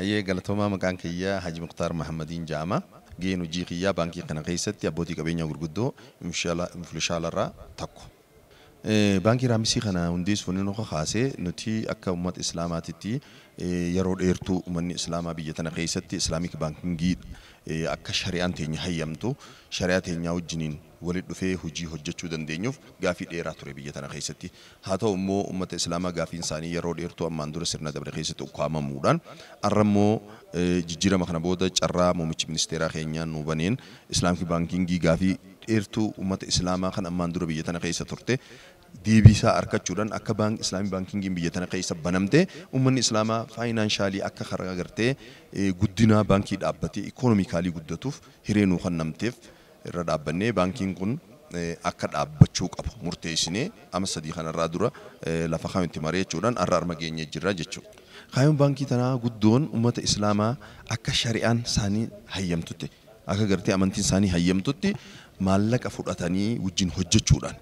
Ayyee, galatoomaa. Maqaan kiyyaa Haji Muktaar Mahammadiin jedhama. Gaheen hojii kiyyaa baankii kana keessatti abbootii qabeenyaa gurguddoo influshaalarraa tokko. Baankii Raammisii kana hundeessuun inni kaasee, nuti akka uummata Islaamaatitti yeroo dheertuu uummanni Islaamaa biyya tana keessatti Islamic banking akka shari'aan teenya hayyamtu, shari'aa teenyaa wajjiniin walitti dhufee hojii hojjechuu dandeenyuuf gaafii dheeraa ture biyya tana keessatti. Haa ta'u immoo, uummata Islaamaa gaafiin isaanii yeroo dheertuu ammaan dura sirna dabre keessatti ukkaamamuudhaan, har'a immoo jijjiirama kana booda carraa muummichi ministeeraa keenyaan nu baneen Islamic banking gaafii dheertuu uummata Islaamaa kan ammaan dura biyya tana keessa turte deebiisaa argachuudhaan, akka bank Islamic bankingiin biyya tana keessa banamte, uummanni Islaamaa financially akka karaa gartee guddinaa baankii dhaabbatee economically guddatuuf hiree nuu kennamteef irra dhaabbannee baankiin kun akka dhaabbachuu qabu murteessinee, amma 3 kanarraa dura lafa kamitti mari'achuudhaan har'a arma geenyee jirra jechuudha. Kaayyoon baankii tanaa guddoon uummata Islaamaa akka shari'aan isaanii hayyamtutti, akka gartee amantiin isaanii hayyamtutti maallaqa fudhatanii wajjin hojjechuudhaan,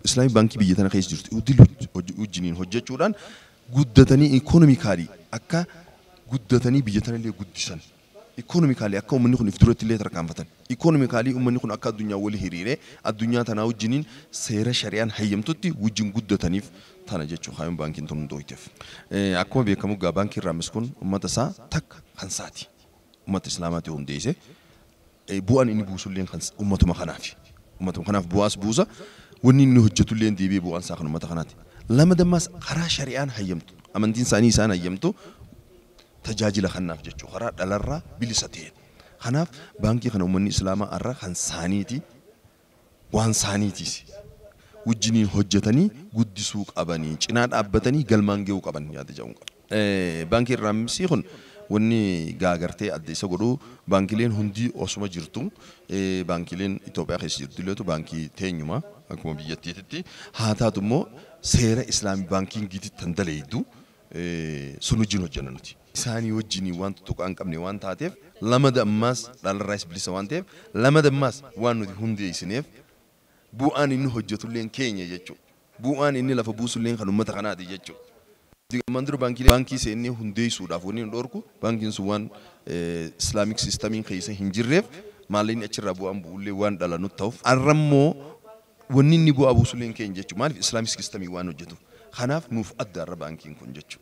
Islamic baankii biyya tana keessa jirtu wajjiniin hojjechuudhaan guddatanii, economically akka guddatanii biyya tana illee guddisan, economically akka uummanni kun if duratti illee tarkaanfatan, economically uummanni kun akka addunyaa wali hiriiree addunyaa tanaa wajjiniin seera shari'aan hayyamtutti wajjin guddataniif tana jechuun kaayyoon baankiin tun hundooyteef. Akkuma beekamu gaa, baankiin Raammis kun uummata isaa takka kan saati. Uummata Islaamaati hundeesse. Bu'aan inni buusullee kan uummatuma kanaafi. Uummatuma kanaaf bu'aas buusa. Wanni inni hojjetullee deebi'ee bu'aan isaa kan uummata kanaati. Lama dammaas karaa shari'aan hayyamtu, amantiin isaanii isaan hayyamtu tajaajila kannaaf jechuudha. Karaa dhalarraa bilisa ta'een. Kanaaf baankii kana uummanni Islaamaa har'a kan saaniiti, waan saaniitiis. Wajjiniin hojjetanii guddisuu qabanii, cinaa dhaabbatanii galmaan gahuu qaban yaada jedhamu qaba. Baankiin Raammisii kun wanni gaagartee adda isa godhu, baankileen hundi osuma jirtu, baankileen Itoophiyaa keessa jirtu illeetu baankii teenyuma akkuma biyyattiititti haa taatu immoo, seera Islamic bankingiitti tan daleeydu sun wajjin hojjenna nuti. Isaanii wajjin waan tuttuqaa hin qabne waan taateef, lama dammaas dhalarraas bilisa waan ta'eef, lama dammaas waan nuti hundeessineef bu'aan inni hojjetullee keenya jechuudha. Bu'aan inni lafa buusullee kan uummata kanaati jechuudha. Ammaan dura baankiilee baankii seennee hundeessuudhaaf wanni nu dhorku baankiin sun waan Islamic systemiin keessa hin jirreef, maallaqni achirraa bu'aan bu'ullee waan dhala nutti ta'uuf, har'a immoo wanni inni bu'aa buusullee keenya jechuudha. Maaliif? Islamic systemii waan hojjetuuf. Kanaaf nuuf adda har'a baankiin kun jechuudha.